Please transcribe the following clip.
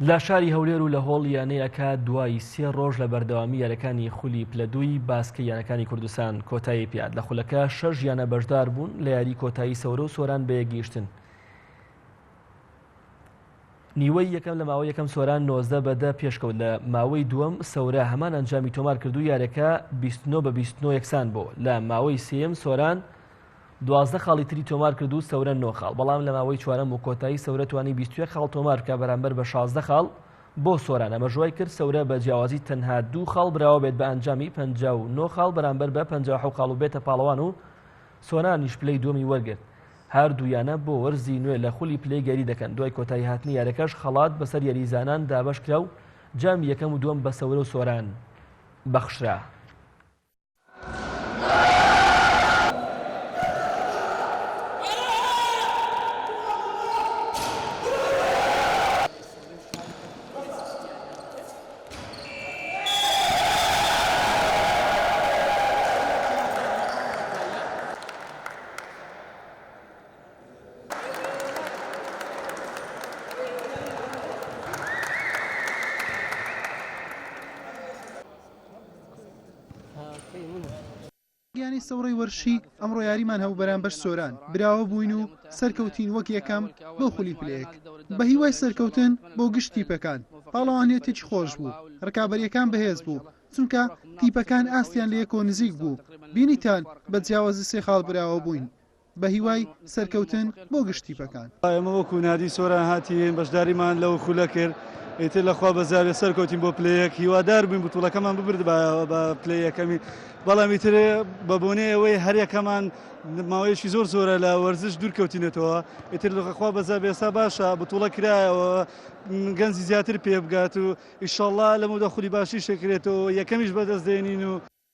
لە شاری هەولێر و لە هۆڵی یانەی ئەکاد دوای سێ ڕۆژ لە بەردەوامی یاریەکانی خولی پلە دووی باسکەی یانەکانی کوردستان کۆتایی پێهات. لە خولەکە شەش یانە بەشدار بوون لە یاری کۆتایی سەورە و سۆران بەیەکگەیشتن. نیوەی یەکەم لە ماوەی یەکەم سۆران 19 بە دە پێشکەوت لە ماوەی دووەم سەورە هەمان ئەنجامی تۆمار کرد و یاریەکە 29 بە 29 یەکسان بۆ لە ماوەی سێیەم سۆران 12 خاڵی تری تۆمار کرد و سەورە 9 خاڵ بەڵام لە ماوەی چوارەم و کۆتایی سەورە توانی 21 خاڵ تۆمار بکە بەرامبەر بە 16 خاڵ بۆ سۆران ئەمەش وای کرد سەورە بە جیاوازی تەنها دوو خاڵ براوە بێت بە ئەنجامی 59 خاڵ بەرامبەر بە 57 خاڵ و بێتە پاڵەوان و سۆرانیش پلەی دووەمی وەرگرت. هەردوو یانە بۆ وەرزی نوێ لە خولی پلەی گەری دەکەن، دوای کۆتایی هاتنی یاریەکەش خەڵات بەسەر یاریزانان دابەشکرا و جامی یەکەم و دووەم بە سەورە و سۆران بەخشرا. یانەی سەوڕەی وەرشی ئەمڕۆ یاریمان هەبوو بەرامبەر سۆران براوە بووین و سەرکەوتین وەک یەکەم بۆ خولی پلە یەک بە هیوای سەرکەوتن بۆ گشت تیپەکان پاڵەوانیەتێکی خۆش بوو ڕکابەریەکان بەهێز بوو چونکە تیپەکان ئاستیان لە یەکەوە نزیک بوو بینیتان بە جیاوازی سێ خاڵ براوە بووین بە هیوای سەرکەوتن بۆ گشت تیپەکان. ئێمە وەکو نادی سۆران هاتین بەشداریمان لەو خولە کرد ئیتر لە خوا بەزیابێ سەرکەوتین بۆ پلە یەک هیوادار بووین بتوڵەکەمان ببردبایەوە بە پلەی یەکەمی بەڵام ئیتر بە بۆنەی ئەوەی هەریەکەمان ماوەیەکی زۆر زۆرە لە وەرزش دوور کەوتینەتەوە ئیتر لە خوا بەزیابێ ئێستا باشە بتوڵە کرایەوە گەنجی زیاتر پێ بگات و ئیشەڵا لەمەودا خولی باشیش دەکرێتەوە یەکەمیش بەدەست دێنین و.